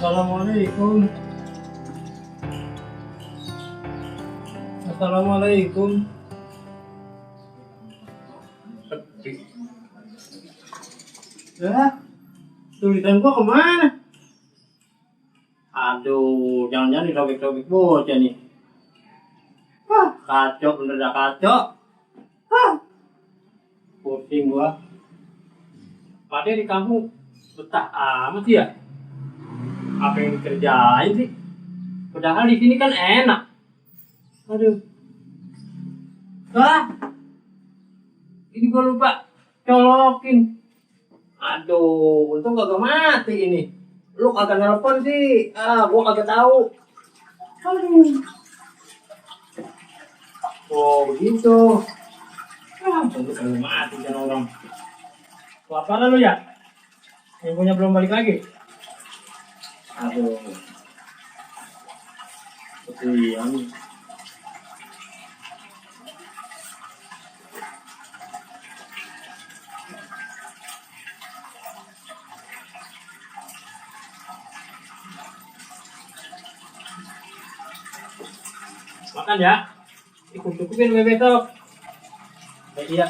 Assalamualaikum. Assalamualaikum. Ya, tulisan gua kemana? Aduh, jangan-jangan dirobek-robek bocah nih. Hah, kacau, bener dah kacau. Hah, pusing gua. Padahal di kampung betah amat ya. Apa yang dikerjain sih? Padahal di sini kan enak. Aduh. Ah, ini gua lupa colokin. Aduh, untung kagak mati ini. Lu kagak nelpon sih. Gua kagak tahu. Aduh. Oh, begitu. Untung kagak mati kan orang. Kelaparan lu ya? Yang punya belum balik lagi? Aduh. Kesian. Makan ya. Ikut-ikutin besok. Iya.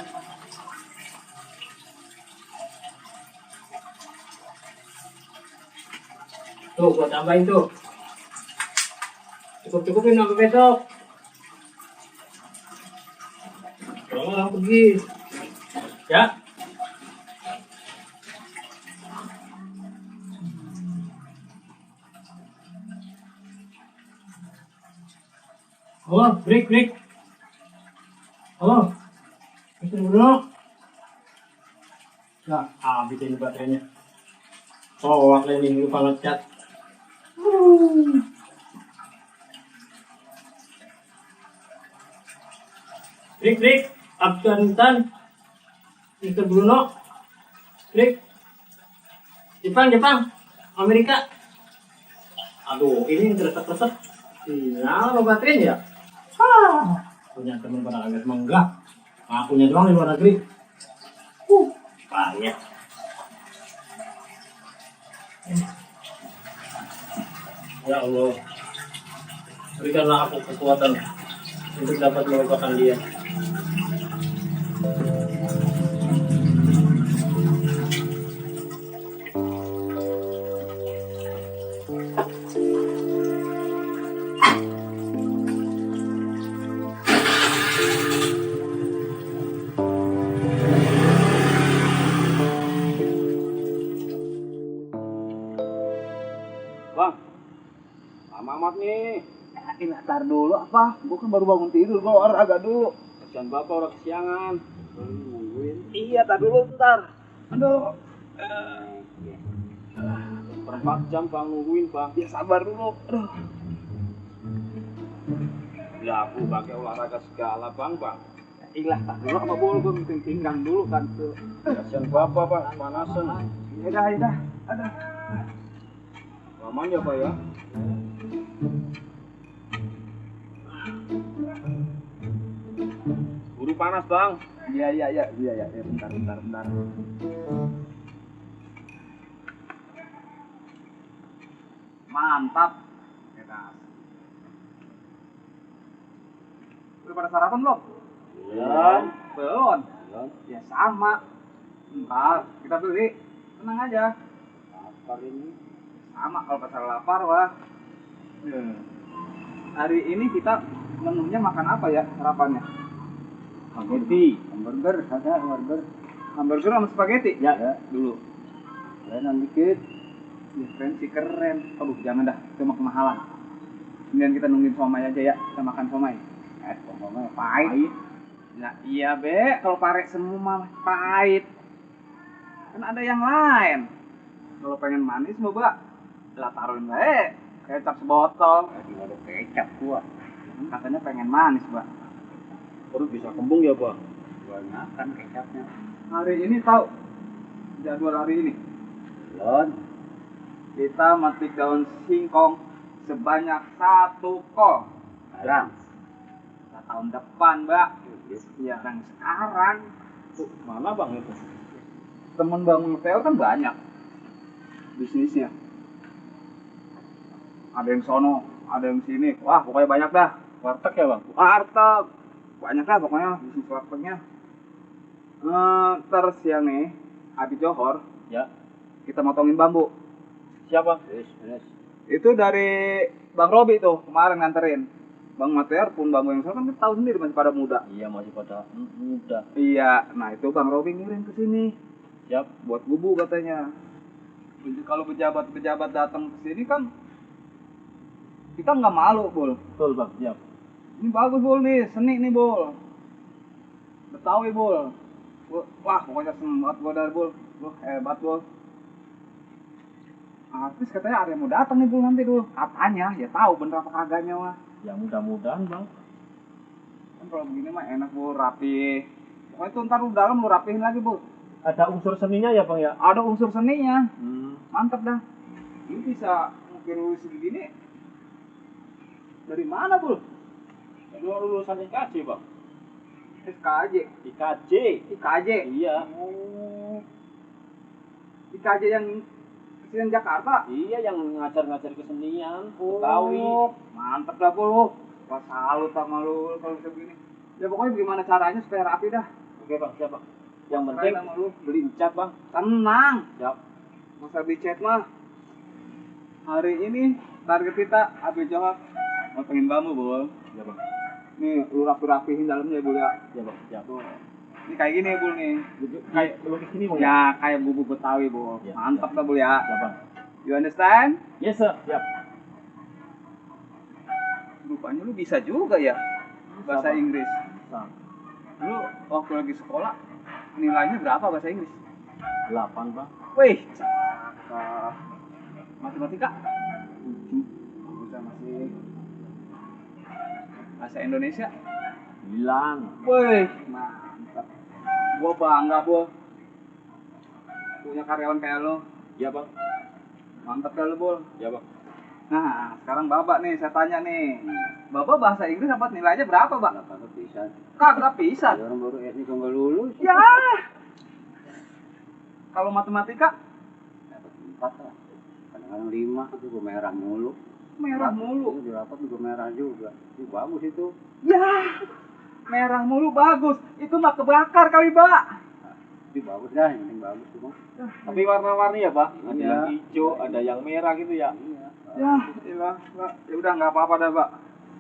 Tuh, gua tambahin tuh. Cukup-cukupin sampai besok. Kalau orang pergi. Ya. Oh, break. Oh, bisa dulu. Nah, habis ini baterainya. Oh, waktu ini lupa ngecat. Break, Afghanistan, Mr. Bruno, break, Jepang, Amerika. Aduh, ini resep-resep. Iya, lo baterainya ya? Punya teman pada agak enggak. Akunya doang di luar negeri. Payah. Ya Allah, berikanlah aku kekuatan untuk dapat melupakan dia. Bang, lama amat nih. Ini tar dulu apa? Gue kan baru bangun tidur, gue olahraga dulu. Kasihan bapak udah kesiangan. Iya, tar dulu ntar. Aduh. Berempat jam bang nungguin bang. Ya sabar dulu. Aduh. Ya aku pakai olahraga segala bang. Ilah, tar dulu apa boleh gue bikin pinggang dulu kan tuh. Kasihan bapak bang, panasan. Ya dah. Aduh. Lamanya pak ya. Buru panas bang. Iya, bentar. Mantap. Udah pada sarapan belum? Belum. Ya sama. Ntar kita beli. Tenang aja. Lapar ini. Sama kalau pasar lapar wah. Hari ini kita menunya makan apa ya sarapannya? Spaghetti, hamburger, ada hamburger. Hamburger sama spaghetti? Ya. Dulu. Kerenan dikit. Ya keren. Aduh jangan dah, itu mah kemahalan. Kemudian kita nungguin somai aja ya, kita makan somai. Somai pahit. Nah iya be, kalau pare semua mah pahit. Kan ada yang lain. Kalau pengen manis mau bak, lah taruhin kecap sebotol. Nggak ada kecap gua. Katanya pengen manis bak. Perut bisa kembung ya bang? Banyakan kecapnya. Hari ini tahu jadwal hari ini? Belum. Kita metik daun singkong sebanyak 1 kol. Sekarang? Tahun depan mbak. Ya yang sekarang. Tuh, mana bang itu? Temen bang Theo kan banyak bisnisnya. ada yang sono, ada yang sini. Wah, pokoknya banyak dah. Warteg ya bang? Warteg. Banyak dah pokoknya bisnis wartegnya. Ntar siang nih, habis johor, Ya. kita motongin bambu. Siapa? Yes. Itu dari Bang Robi tuh, kemarin nganterin. Bang Matear pun bambu yang sana kan tahu sendiri masih pada muda. Iya masih pada muda. Iya, nah itu Bang Robi ngirim ke sini Siap. buat gubuk katanya. Kalau pejabat-pejabat datang ke sini kan kita nggak malu, Bol. Betul bang. Siap. Ini bagus, Bol nih, seni nih, Bol. Betawi, Bol. Wah, pokoknya seneng banget gua dari Bol. Lu hebat, Bol. Artis katanya ada yang mau datang nih, Bol, nanti dulu. Katanya, ya tahu bener apa kagaknya mah. Ya mudah-mudahan bang. Kan kalau begini mah enak, Bol, rapi. Pokoknya tuh ntar lu dalam lu rapihin lagi, Bol. Ada unsur seninya ya bang ya? Ada unsur seninya. Mantep dah. Lu bisa ngukir segini dari mana, Bol? Dua lulusan IKJ bang. SKJ. IKJ. IKJ. Iya. Oh. IKJ yang kesenian Jakarta. Iya yang ngajar-ngajar kesenian. Oh, Betawi. mantep dah, Bol. Wah, salut sama lu kalau bisa begini. Ya pokoknya gimana caranya supaya rapi dah. Oke bang. Siap bang. Yang penting Sama lu. beli cat bang. Tenang. Siap. Masa chat mah. Hari ini target kita habis jawab motongin bambu, Bol. Ya bang. Nih, lu rapi-rapihin dalamnya, Bol ya. Ya bang. Siap. Ini kayak gini, Bol nih. Kayak lukis ini bang. Ya, kayak bubuk Betawi, Bol. Ya, Mantap dah, Bol ya. Ya bang. You understand? Yes sir. Siap. Rupanya lu bisa juga ya bahasa Bang. Inggris. Nah, Lu waktu lagi sekolah nilainya berapa bahasa Inggris? 8 bang. Wih, cakep. Matematika? 7. Bisa masih. Bahasa Indonesia? 9. Wih, mantap. Gua bangga, Bol. Punya karyawan kayak lo. Ya bang. Mantap dah lu, Bol. Ya bang. Nah, sekarang Bapak nih, saya tanya nih. Bapak bahasa Inggris dapat nilainya berapa, Pak? Kagak bisa. Kagak bisa. Orang baru SD nggak lulus. Ya. Kalau matematika? Dapat 4 lah. Kadang-kadang 5 itu gue merah mulu. Merah mulu. Itu dapat juga merah juga. Itu bagus itu. Ya. Merah mulu bagus. Itu mah kebakar kali, Pak. Itu bagus dah, yang penting bagus tuh, Bang. Tapi warna-warni ya pak. Ada Iya. yang hijau, ada yang merah gitu ya. Iya. Ya, iyalah, Pak. Ya udah nggak apa-apa dah, Pak.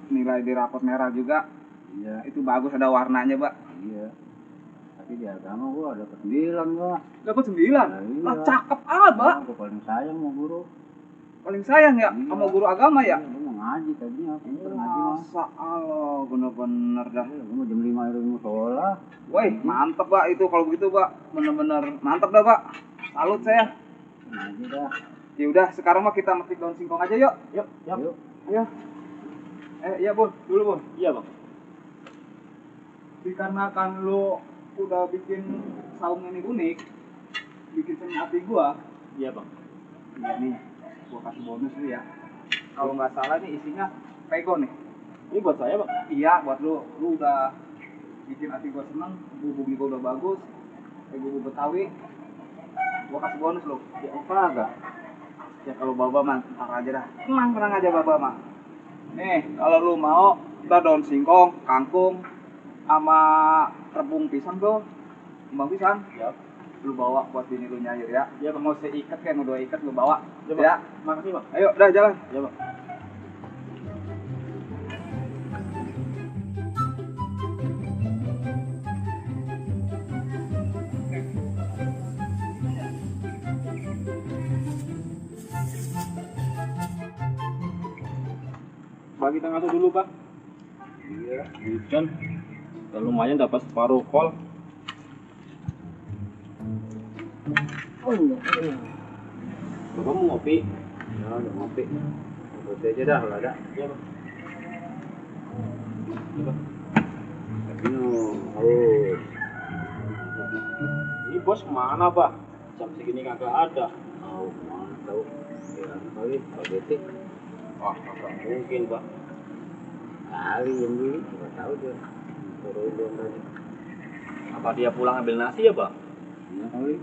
Nilai di rapot merah juga. Iya. Itu bagus, ada warnanya, Pak. Iya. Tapi di agama gua dapat 9 gua. Dapat 9. Nah, iya. Lah, cakep amat, Pak. Gua paling sayang sama guru. Paling sayang ya Iya. sama guru agama ya. Iya, gua mau ngaji tadinya, pinter ngaji mah. Masa Allah, bener-bener dah. Iya, gua mau jam 5 itu musola. Woi, mantep, Pak, itu kalau begitu, Pak. Bener-bener mantep dah, Pak. Salut saya. Ngaji dah. Ya udah, sekarang mah kita metik daun singkong aja yuk. Yuk. Yuk. Yuk. Ayo. Iya, Bun. Dulu, Bun. Iya bang. Dikarenakan lu udah bikin saung ini unik, bikin seni hati gua. Iya bang. Iya nih, gua kasih bonus lu ya. Kalau nggak salah nih isinya pego nih. Ini buat saya bang. Iya, buat lu. Lu udah bikin hati gua seneng, bubuk gua udah bagus. Bubuk Betawi. Gua kasih bonus lu. Ya apa enggak? Ya kalau Baba mah ntar aja dah. Tenang aja Baba mah. Nih, kalau lu mau, ntar daun singkong, kangkung, sama rebung pisang tuh. Kembang pisang. Ya. Lu bawa buat bini lu nyayur ya. Ya, Mau seikat kayak mau 2 ikat lu bawa. Ya, Bang. Ya. Makasih bang. Ayo, dah jalan. Ya bang. Bagi tengah tuh dulu pak. Iya. Hujan. Ya, lumayan dapat separuh kol. Oh iya. Bapak mau ngopi? Ya udah ngopi. Ngopi aja dah kalau ada. Iya bang. Minum. Haus. Ini bos kemana pak? Jam segini kagak ada. Tahu, mana tahu. Ya kali spaghetti. Wah kagak mungkin pak. Kali yang beli, nggak tahu dia. Suruh dia tadi. Apa dia pulang ambil nasi ya bang? Iya kali.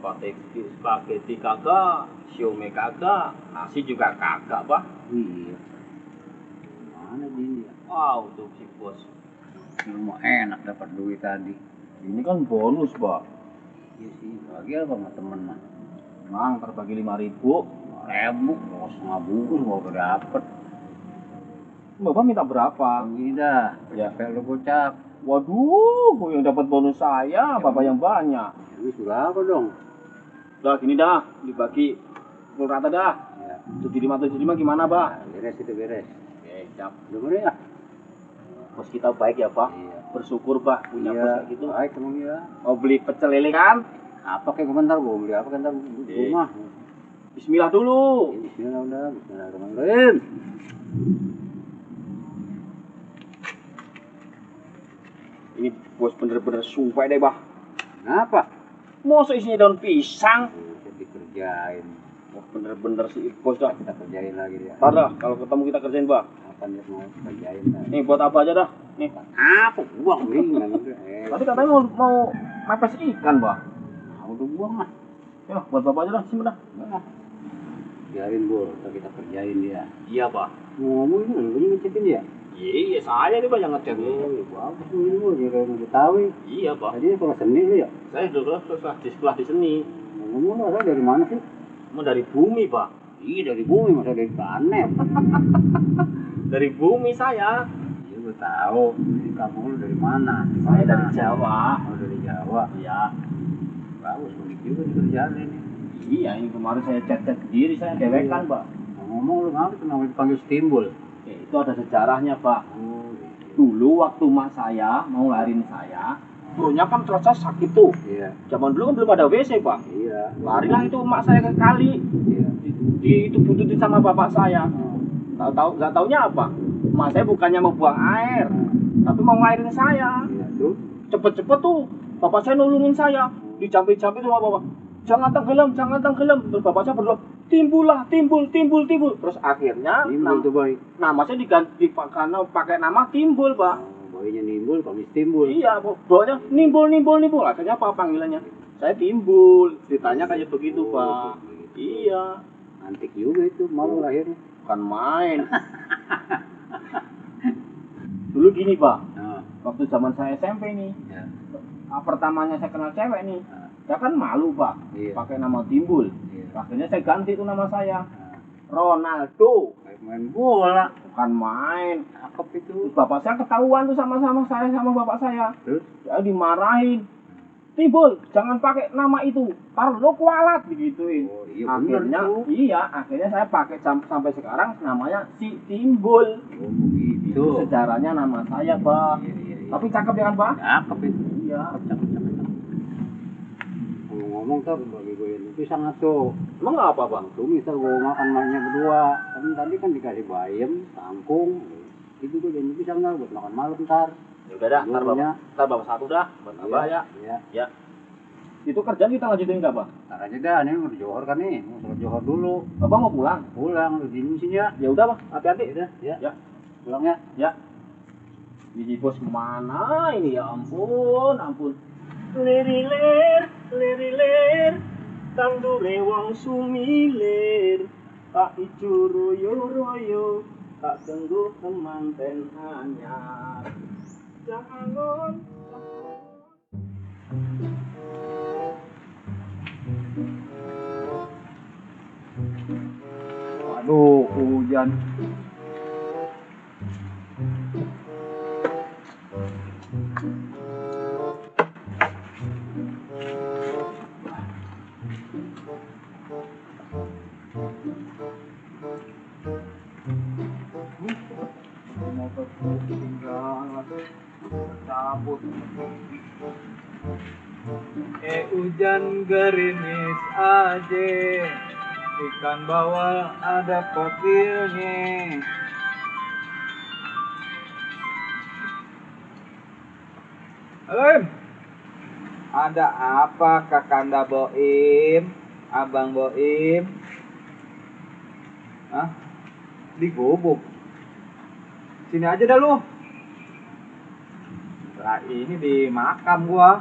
Spaghetti kagak, siomay kagak, nasi juga kagak, Bah. Iya. Mana dia? Wow, tuh si bos. Mau enak dapat duit tadi. Ini kan bonus, Bah. Iya sih, bagi apa sama temen mah? Mang, terbagi 5.000. Ribu, mau setengah bungkus mau dapet. Bapak minta berapa? Gini dah, Ya. capek lu gocap. Waduh, yang dapat bonus saya, Bapak yang banyak. Ini sudah apa dong? Udah gini dah, dibagi pukul rata dah. Ya, 75 gimana, Bah? beres itu beres. Oke, siap. Udah ya? Bos kita baik ya, Pak. Iya. Bersyukur, Bah, punya bos kayak gitu. Baik emang ya. Mau beli pecel lele kan? Apa kayak komentar gua beli apa kan ntar rumah. Bismillah dulu. Bismillah udah, bismillahirrahmanirrahim. Ini bos bener-bener sumpah deh, Bah. Kenapa? Masa isinya daun pisang? Bisa dikerjain. Wah, bener-bener sih bos dah. Kita kerjain lagi dia. Ntar dah, kalau ketemu kita kerjain, Bah. Apa dia mau kerjain dah. Nih, buat apa aja dah. Nih. Apa buang ringan udah. Tadi katanya mau mepes ikan, Bah. Udah buang lah. Ya, buat bapak aja dah, simpen dah. Nah, biarin bol, kita kerjain dia. Iya, Bah. Ngomong ini lu ngecekin dia. Iya, saya nih, Bah, yang ngecek. Bagus ini bol, dia kayak Betawi. Iya, Bah. Tadi sekolah seni lu ya. Saya dulu di sekolah di seni. Ngomong lu dari mana sih? Mau dari bumi, Pak. Iya dari bumi, masa dari planet. Dari bumi saya. Iya gue tahu. Di kampung lu dari mana? Saya dari Jawa. Oh dari Jawa. Iya. Bagus, unik juga di kerjaan ini. Iya, ini kemarin saya chat-chat sendiri, saya dewekan, Pak. Ngomong lu ngapa kenapa dipanggil Stimbul? Ya, itu ada sejarahnya, Pak. Oh, Dulu waktu mak saya mau lahirin saya, dulunya kan terasa sakit tuh. iya. Zaman dulu kan belum ada WC, Pak. Iya. Larilah itu mak saya ke kali. Iya. Itu buntutin sama bapak saya. Oh. Nggak taunya apa? Mak saya bukannya mau buang air, tapi mau ngelahirin saya. Iya tuh. Cepet-cepet tuh, bapak saya nulungin saya. Dicampi-campi sama bapak. Jangan tenggelam, jangan tenggelam. Terus bapak saya berdoa, timbul. Terus akhirnya Nimbul tuh boy. nama saya diganti karena pakai nama Timbul, Pak. Oh, boynya nimbul, kami Stimbul. Iya, bawahnya nimbul. Akhirnya apa panggilannya? Saya Timbul. Ceritanya kayak begitu, Pak. Iya, Antik juga itu, malu lahirnya. bukan main. Dulu gini, Pak. Nah, Waktu zaman saya SMP nih, ya. pertamanya saya kenal cewek nih. Nah, Saya kan malu, Pak. iya. Pakai nama Timbul. Iya. Akhirnya saya ganti tuh nama saya. Nah, Ronaldo. kayak main bola. Bukan main. Cakep itu. Terus bapak saya ketahuan tuh sama saya sama bapak saya. Terus? Ya dimarahin. Timbul, jangan pakai nama itu. Ntar lo kualat digituin. Oh, iya bener Akhirnya, itu. iya, akhirnya saya pakai sampai sekarang namanya si Timbul. Oh, begitu. Itu sejarahnya nama saya, Pak. Iya. Tapi cakep ya kan, Pak? Cakep itu. Iya. Cakep. Ngomong tuh bagi gue ini pisang tuh. Emang nggak apa, Pak? Tuh misal gue makan maknya berdua. Kan tadi kan dikasih bayam, kangkung. Itu gue jadi pisang nggak buat makan malam ntar. Ya udah dah, Dulunya. ntar bapak satu dah, buat abah ya. Iya. Ya. Itu kerjaan kita lanjutin nggak, Pak? Ntar aja dah, ini mau johor kan nih. Mau sholat johor dulu. Bapak mau pulang? Pulang, lu di sini ya. Ya udah, Pak. Hati-hati. Udah, ya. Ya. Pulang ya. Ya. Biji bos kemana ini ya ampun. Lirilir, tandure wong sumilir, tak ijo royo, tak tunggu kemanten anyar. Jangan. Waduh, hujan. Motor ketinggalan, cabut. Hujan gerimis aja, ikan bawal ada kotilnya. Halo, Im. Ada apa Kakanda Boim? Abang Boim? Hah? Digubuk. Sini aja dah lu. Lah ini di makam gua.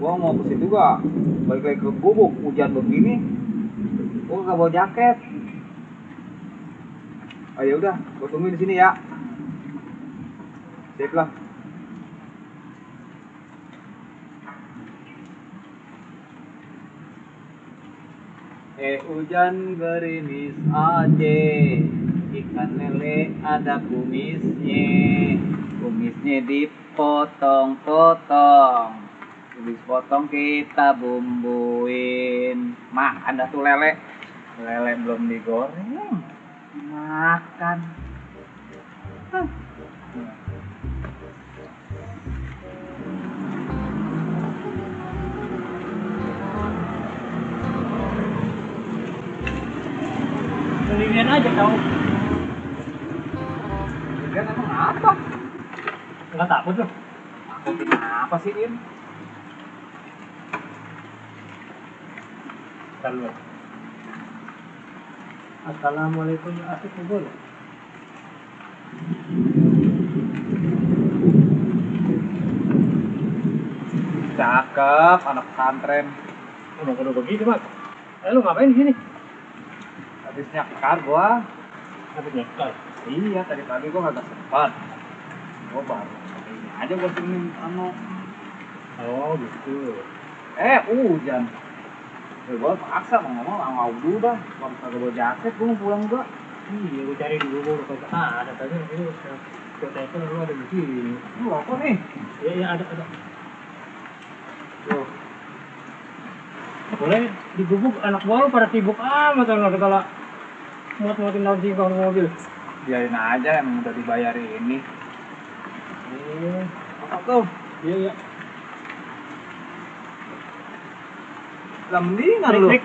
Gua mau ke situ gua. Balik lagi ke Gubuk, hujan begini. Gua nggak bawa jaket. Oh ya udah, gua tungguin di sini ya. Sip lah. Hujan gerimis aja, ikan lele ada kumisnya, kumisnya dipotong-potong, habis potong kita bumbuin. Mah ada tuh lele, lele belum digoreng, makan. Hah. Sendirian aja kau. Kan emang apa? Nggak takut loh. Takutin apa sih, In? Bentar lu. Assalamualaikum, asik kubur. Cakep, anak pesantren. Udah begitu, Mas. Lu ngapain di sini? Habis nyakar gua. Habis nyekal. Iya, tadi pagi gua kagak sempat. Gua baru ini aja gua sini Oh, gitu. Hujan. Gua paksa mau ngomong mau dulu dah. Kalau kagak bawa jaket gua mau pulang gua. Iya, gue cari dulu, gue kata ada tadi ini kota lu ada di sini. Lu apa nih? Iya, ada. Tuh. Boleh digubuk anak buah lu pada sibuk amat kalau segala muat-muatin daun singkong di mobil. Biarin aja yang udah dibayar ini. Apa tuh? Iya. Lembingan lu. Listrik.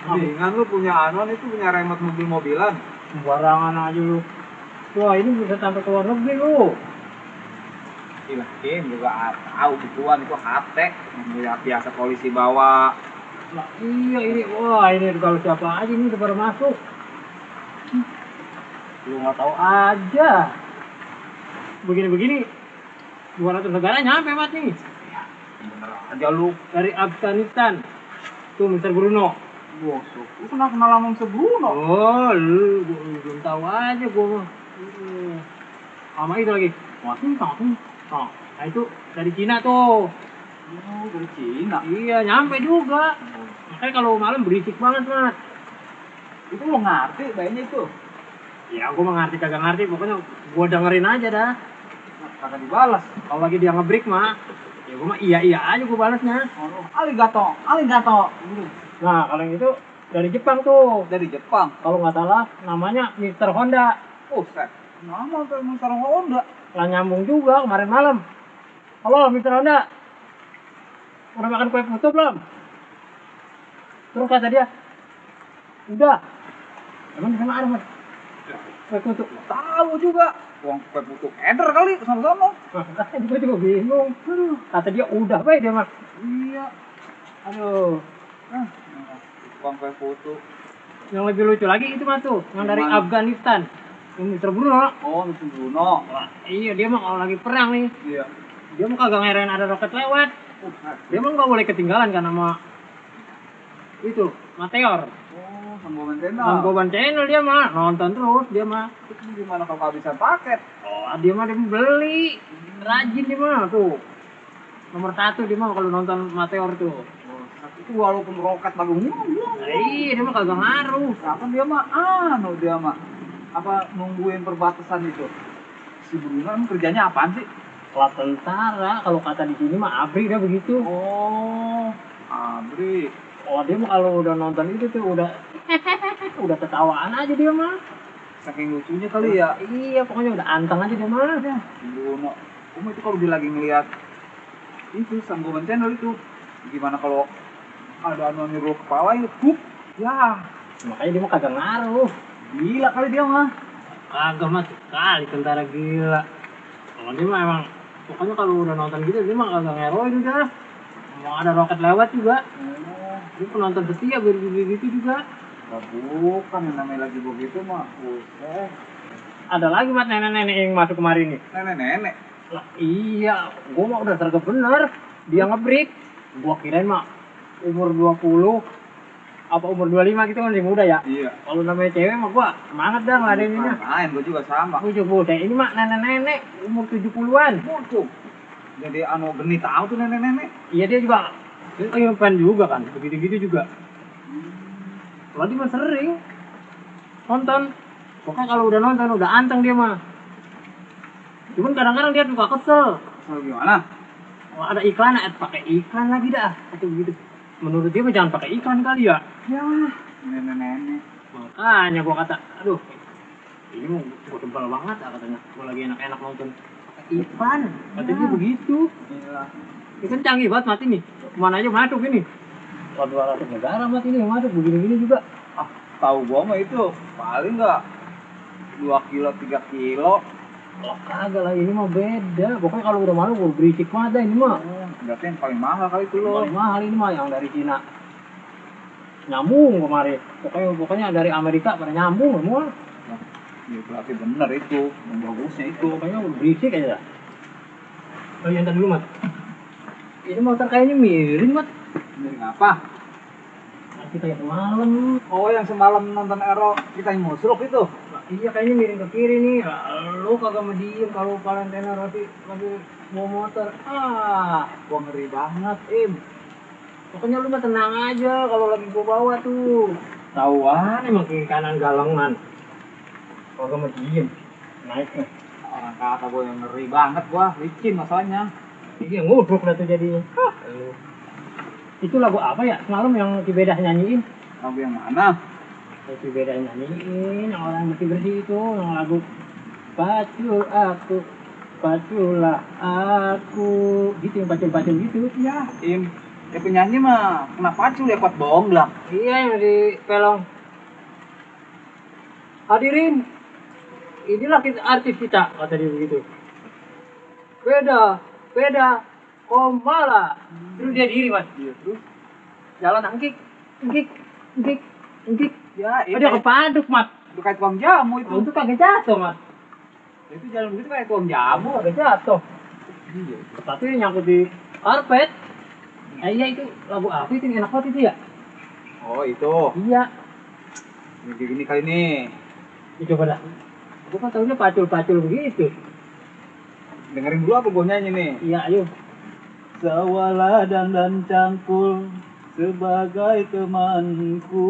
Lembingan lu punya anon itu punya remote mobil-mobilan. Sembarangan aja lu. Wah, ini bisa sampai ke luar negeri lu. Gila, Kim juga tahu gituan itu hati. Yang biasa polisi bawa. Nah, iya ini, wah ini kalau siapa aja ini udah pada masuk. Lu nggak tahu aja. Begini-begini 200 negara nyampe mat nih. Bener aja lu. Dari Afghanistan. Tuh Mr. Bruno. Bosok, lu kenal sama Mr. Bruno? Oh, lu belum tahu aja gua mah. Sama itu lagi. Nah itu dari Cina tuh. Oh, dari Cina. Iya, nyampe juga. Makanya kalau malam berisik banget, Mat. Itu lu ngerti kayaknya itu. Ya, gua mah ngerti kagak ngerti, pokoknya gua dengerin aja dah. Kagak dibalas. Kalau lagi dia nge-break mah, ya gua mah iya aja gua balasnya. Oh, aligato. Gitu. Nah, kalau yang itu dari Jepang tuh. Dari Jepang. Kalau nggak salah namanya Mr. Honda. Set. Nama tuh Mr. Honda. Lah nyambung juga kemarin malam. Halo Mr. Honda. Udah makan kue putu belum? Terus kata dia, udah. Emang di sana ada Mas? Kue putu. Tahu juga. Uang kue putu eder kali sama-sama. Makanya gue juga bingung. Kata dia udah baik dia Mas. Iya. Aduh. Uang kue putu. Yang lebih lucu lagi itu Mas tuh, yang dari Gimana? Afghanistan. Yang Mr. Bruno. Oh, Mr. Bruno. Iya, dia mah kalau lagi perang nih, Iya. dia mah kagak ngerain ada roket lewat. Dia mah nggak boleh ketinggalan kan sama itu Meteor. Oh, Sanggoban Channel. Sanggoban Channel dia mah nonton terus dia mah. Itu gimana kalau kehabisan paket? Oh, dia mah beli. Rajin dia mah tuh. Nomor 1 dia mah kalau nonton Meteor tuh. Itu walaupun roket lagi Iya, dia mah kagak ngaruh. kan dia mah apa nungguin perbatasan itu. Si Bruno emang kerjanya apaan sih? Lah tentara, kalau kata di sini mah ABRI dia begitu. Oh, Abri. Oh, dia mah kalau udah nonton itu tuh udah ketawaan aja dia mah. Saking lucunya kali ya. Iya, pokoknya udah anteng aja dia mah. Si Bruno. Itu kalau dia lagi ngeliat itu Sanggoban Channel itu, gimana kalau ada anu nyuruh kepala itu, ya Makanya dia mah kagak ngaruh. gila kali dia mah. Kagak mah sekali tentara gila. Kalau dia mah emang pokoknya kalau udah nonton gitu dia mah kagak ngeroin udah. Mau ada roket lewat juga. Dia penonton setia begitu juga. Bukan yang namanya lagi begitu mah. Ada lagi buat nenek-nenek yang masuk kemarin nih. Nenek-nenek. Lah iya, gua mah udah sergap bener. Dia ngebreak. Gua kirain mah umur 20 apa umur 25 gitu kan masih muda ya. Iya. Kalau namanya cewek mah gua semangat dah ngeladeninnya. Main gue juga sama. Bujuk deh, ini mah nenek-nenek umur 70-an. Muncul. Jadi anu geni tahu tuh nenek-nenek. Iya dia juga fan juga kan, begitu-gitu juga. Kalau dia mah sering nonton. Pokoknya kalau udah nonton udah anteng dia mah. Cuman kadang-kadang dia suka kesel. Oh, gimana? Oh, ada iklan, pakai iklan lagi dah. Atau begitu. Menurut dia mah jangan pakai iklan kali ya. Ya, nenek-nenek. Makanya gua kata, aduh, ini mau gua tebal banget katanya. Gua lagi enak-enak nonton pakai iklan. Katanya dia begitu. Iya. Ini kan canggih banget mati nih. Kemana aja masuk ini. Kalau 200 negara mati nih masuk begini-gini juga. Ah, tahu gua mah itu paling enggak 2 kilo 3 kilo. Oh kagak lah, ini mah beda. Pokoknya kalau udah malu gua berisik banget dah ini mah. Berarti yang paling mahal kali itu loh. Paling mahal ini mah yang dari Cina. Nyambung kemarin. Pokoknya dari Amerika pada nyambung semua. Ya berarti bener itu, yang bagusnya itu. Pokoknya berisik aja. Oh iya, ntar dulu Mat. Ini motor kayaknya miring Mat. Ini apa? Nah, kita yang semalam. Oh, yang semalam nonton Ero kita yang musruk itu. Nah, iya kayaknya miring ke kiri nih. Lu kagak mau diem kalau Valentino Rossi lagi bawa motor. Gua ngeri banget, Im. Pokoknya lu mah tenang aja kalau lagi gua bawa tuh. Tauan emang kiri kanan galengan. Kagak mau diem. Naik nih. Orang kata gua yang ngeri banget gua, licin masalahnya. Iya nguduk lah tuh jadinya. Itu lagu apa ya? Semalam yang Cibedah nyanyiin. Lagu yang mana? Yang Cibedah nyanyiin, yang orang bersih-bersih itu, yang lagu Pacul aku, paculah aku. Gitu yang pacul-pacul gitu. Ya, Im. Ya penyanyi mah kenapa pacul ya kuat bonglak. Iya yang di pelong. Hadirin, inilah artis kita, kata dia begitu. Beda, komala. Terus dia diri Mas. Iya, terus. Jalan angkik, angkik. Ya, Oh, dia kepaduk Mas. itu kayak tuang jamu itu. Oh, itu kagak jatuh Mas. Itu jalan begitu kayak tuang jamu. Kagak jatuh. Iya. Tapi nyangkut di karpet. Iya itu lagu apa itu yang enak banget itu ya? Oh, itu. Iya. Ini gini kali nih. Ya, coba dah. Gua kan tahunya pacul-pacul begitu. Dengerin dulu apa gua nyanyi nih. Iya, ayo. Sawaladan dan cangkul sebagai temanku,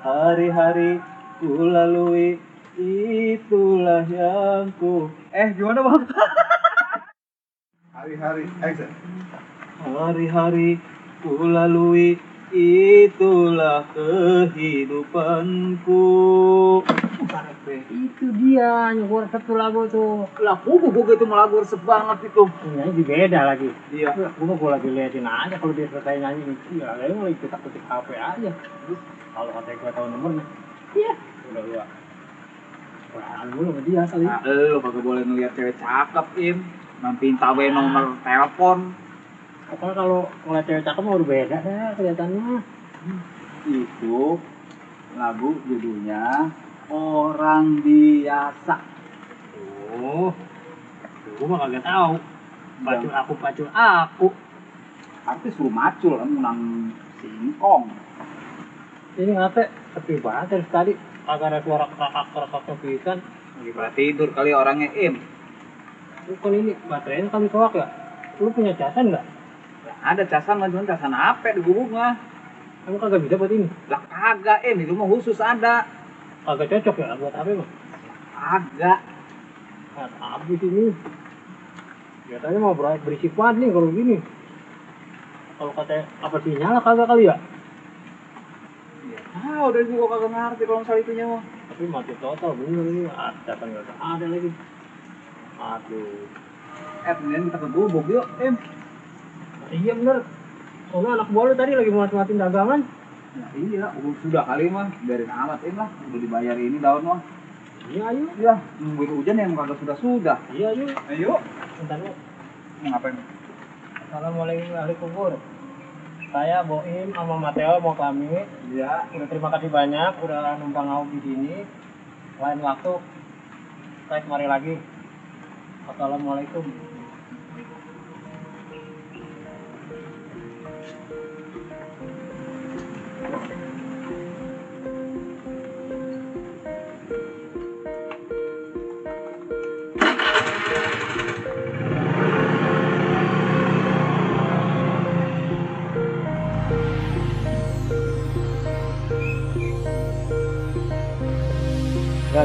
hari-hari ku lalui itulah yang ku. Gimana bang? Hari-hari ku lalui itulah kehidupanku. Itu dia nyukur satu lagu tuh. Lah gua itu malah gua resep banget itu. Nyanyi beda lagi. Iya. Gua lagi liatin aja kalau dia selesai nyanyi itu ya, kayaknya mau ikut ketik HP aja. Terus kalau katanya gua tahu nomornya, iya. Udah gua. Wah, dulu sama dia kali. Nah, lu kagak boleh ngeliat cewek cakep, Im. Mampin tawe nomor telepon. Pokoknya kalau ngeliat cewek cakep mau udah beda dah kelihatannya. Itu lagu judulnya Orang Biasa. Oh, gua mah kagak tahu. Pacul aku. Artis suruh macul, menang singkong. Ini ngate sepi banget dari tadi. Kagak ada suara kerakak pisan. Lagi pada tidur kali orangnya, Im. Bukan ini baterainya kali soak ya. Lu punya casan nggak? Lah, ada casan mah, cuman casan apa di gubuk mah. Kamu kagak bisa buat ini. Lah kagak, Im. Itu mah khusus ada. Kagak cocok ya buat apa mah? Agak. Nah, habis ini. Biasanya mau berisik banget nih kalau gini. Kalau katanya apa sih nyala kagak kali ya? Udah gua kagak ngerti kalau misalnya itunya mah. Tapi mati total bener ini. Casan nggak ada lagi. Aduh. Mendingan kita ke gubuk yuk, Im. Iya bener. Soalnya anak buah lu tadi lagi mati-matiin dagangan. Nah, iya, sudah kali mah, biarin amat Im lah, udah dibayar ini daun mah. Iya ayo. Iya, nungguin hujan yang kagak sudah. Iya ayo. Ayo. Bentar lu. Mau ngapain? Assalamualaikum ahli kubur. Saya Boim sama Mateo mau pamit. Iya. Udah terima kasih banyak udah numpang ngau di sini. Lain waktu saya kemari lagi. Assalamualaikum.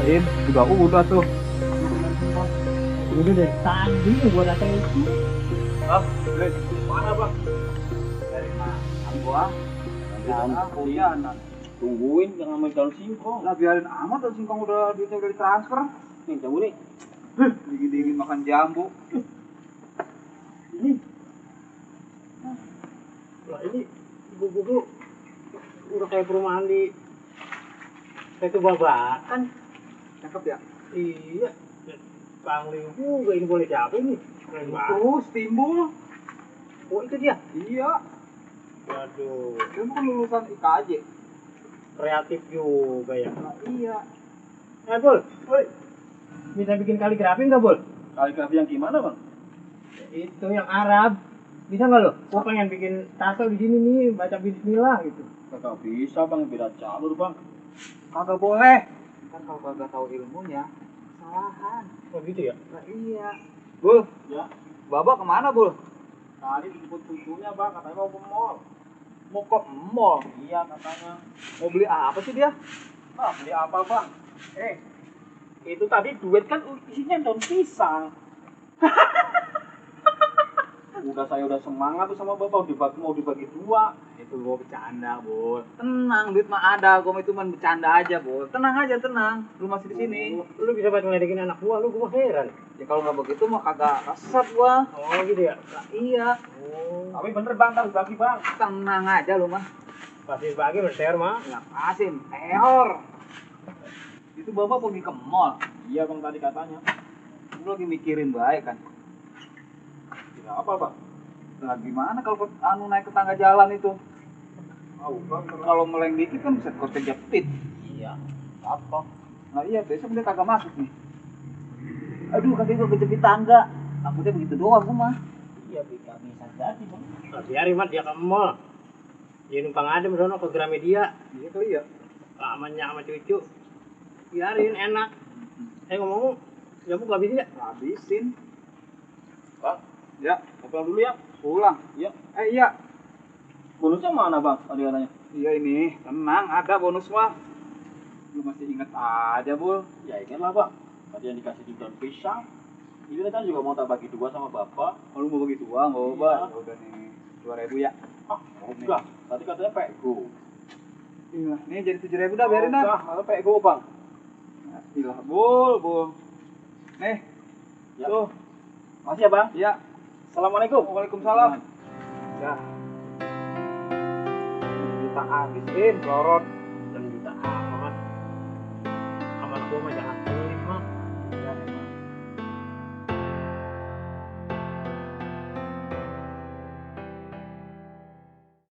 In. Udah tuh. Udah dari tadi gua datang itu. Hah? Mana bang? Dari mana gua? Hujanan. Tungguin jangan main daun singkong. Lah biarin amat tuh singkong duitnya udah ditransfer. Nih jamu nih. Dingin-dingin makan jambu. Ini. Lah ini ibu-ibu udah kayak perumahan di kayak itu babakan. Cakep ya? Iya. Pangling juga ini boleh siapa ini? Keren banget. Terus timbul. Oh itu dia. Iya. Waduh, Dia kan lulusan IKJ. kreatif juga ya. Nah, iya. Bul, bisa bikin kaligrafi nggak, Bul? Kaligrafi yang gimana bang? Itu yang Arab. Bisa nggak lo? Gua pengen bikin tato di sini nih, baca bismillah gitu. Kagak bisa bang, beda jalur bang. Kagak boleh. Kan kalau kagak tahu ilmunya, kesalahan. Oh gitu ya? Nah, iya. Bul, Ya. Baba kemana, Bul? Tadi dijemput cucunya bang, katanya mau ke mall. Mau ke mall. Iya katanya. Mau beli apa sih dia? Nah, beli apa bang? Itu tadi duit kan isinya daun pisang. Saya udah semangat tuh sama bapak, mau dibagi dua. Itu gua bercanda, Bul. Tenang, duit mah ada. Gua itu main bercanda aja, Bul. Tenang aja, tenang. Lu masih di sini. Lu bisa bantu ngeledekin anak gua, gua heran. Ya kalau nggak begitu mah kagak kesat gua. Oh gitu ya? Nah, iya. Oh, Tapi bener bang, harus bagi bang. Tenang aja lu mah. pasti bagi berter mah. Ngapasin, teor. Itu bapak pergi ke mall. Iya bang, tadi katanya. Lu lagi mikirin baik kan? Tidak apa bang? Nah gimana kalau naik ke tangga jalan itu? Tahu bang. Kalau meleng dikit kan bisa kos kejepit. Iya. Apa? Nah iya, besok dia kagak masuk nih. Aduh, kaki gua kejepit tangga. Takutnya begitu doang gua mah. Iya bisa jadi bang. Nah, biarin mat dia ke mall. Dia numpang adem sono ke Gramedia. Iya kali ya. Amannya sama cucu. Biarin enak. Ngomong, jamu gak bisa ya? Habisin. Bang, Ya, pulang dulu ya. pulang. Iya. Iya. Bonusnya mana bang? Tadi katanya. Iya ini, tenang, ada bonus mah. Lu masih inget aja, Bul. Ya ingat lah bang. Tadi yang dikasih di daun pisang. Ini kan juga mau tak bagi dua sama bapak. Kalau mau bagi dua, nggak apa-apa. Iya. Ya udah nih, 2.000 ya. Ah, enggak. Tadi katanya pego. Iya, nih jadi 7.000 dah, biarin dah. Enggak, katanya pego bang. Ilah, Bul. Nih, Ya. tuh. Makasih ya bang. Iya. Assalamualaikum. Waalaikumsalam. Ya. Kita habisin, lorot.